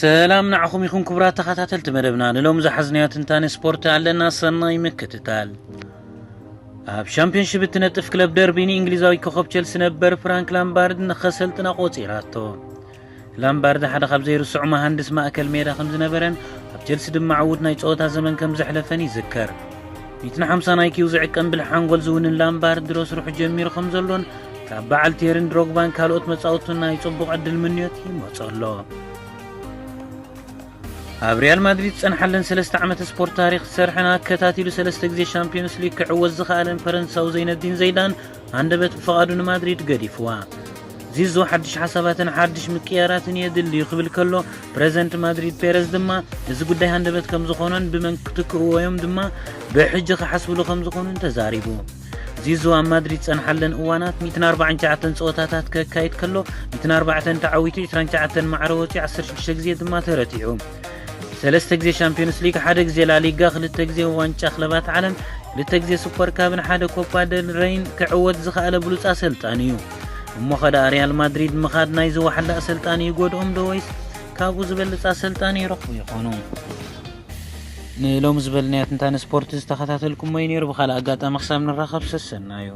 ሰላም ንዓኹም ይኹን ክቡራት ተኸታተልቲ መደብና። ንሎም ዝሓዝናዮ ትንታነ ስፖርት ኣለና፣ ሰናይ ምክትታል። ኣብ ሻምፒዮንሺፕ እትነጥፍ ክለብ ደርቢ ንእንግሊዛዊ ኮኸብ ቸልሲ ነበር ፍራንክ ላምባርድ ንኸሰልጥና ቆጺራቶ። ላምባርድ ሓደ ካብ ዘይርስዑ መሃንድስ ማእከል ሜዳ ከም ዝነበረን ኣብ ቸልሲ ድማ ዕዉት ናይ ጸወታ ዘመን ከም ዘሕለፈን ይዝከር። ሚእትን ሓምሳን ኣይ ኪው ዝዕቀን ብልሕ ሓንጎል ዝውንን ላምባርድ ድሮ ስርሑ ጀሚሩ ከም ዘሎን ካብ በዓል ቴርን ድሮግባን ካልኦት መጻወቱን ናይ ጽቡቕ ዕድል ምንዮት ይመጾ ኣሎ። ኣብ ሪያል ማድሪድ ዝጸንሓለን ሰለስተ ዓመት ስፖርት ታሪኽ ዝሰርሐን ኣከታቲሉ ሰለስተ ግዜ ሻምፒዮንስ ሊግ ክዕወት ዝኸኣለን ፈረንሳዊ ዘይነዲን ዘይዳን፣ ሃንደበት ብፍቓዱ ንማድሪድ ገዲፍዋ። ዚዞ ሓድሽ ሓሳባትን ሓድሽ ምቅያራትን የድልዩ ክብል ከሎ፣ ፕረዚደንት ማድሪድ ፔረዝ ድማ እዚ ጉዳይ ሃንደበት ከም ዝኾነን ብመን ክትክእዎ እዮም ድማ ብሕጂ ክሓስብሉ ከም ዝኾኑን ተዛሪቡ። ዚዞ ኣብ ማድሪድ ዝጸንሓለን እዋናት ሚእትን ኣርባዓን ትሽዓተን ጸወታታት ከካይድ ከሎ፣ ሚእትን ኣርባዕተን ተዓዊቱ፣ ዕስራን ትሽዓተን ማዕረ ወጺኡ፣ ዓሰርተ ሽዱሽተ ግዜ ድማ ተረቲዑ። ሰለስተ ግዜ ሻምፒዮንስ ሊግ፣ ሓደ ግዜ ላሊጋ፣ ክልተ ግዜ ዋንጫ ክለባት ዓለም፣ ክልተ ግዜ ሱፐር ካብን ሓደ ኮፓ ደል ረይን ክዕወት ዝኸኣለ ብሉጽ ኣሰልጣኒ እዩ። እሞ ኸደኣ ሪያል ማድሪድ ምኻድ ናይዚ ዋሕላ ኣሰልጣኒ ይጎድኦም ዶ ወይስ ካብኡ ዝበልጽ ኣሰልጣኒ ይረኽቡ ይኾኑ? ንሎሚ ዝበልናዮ ትንታነ ስፖርት ዝተኸታተልኩሞ እዩ ነይሩ። ብኻልእ ኣጋጣሚ ክሳብ ንራኸብ ሰሰናዩ።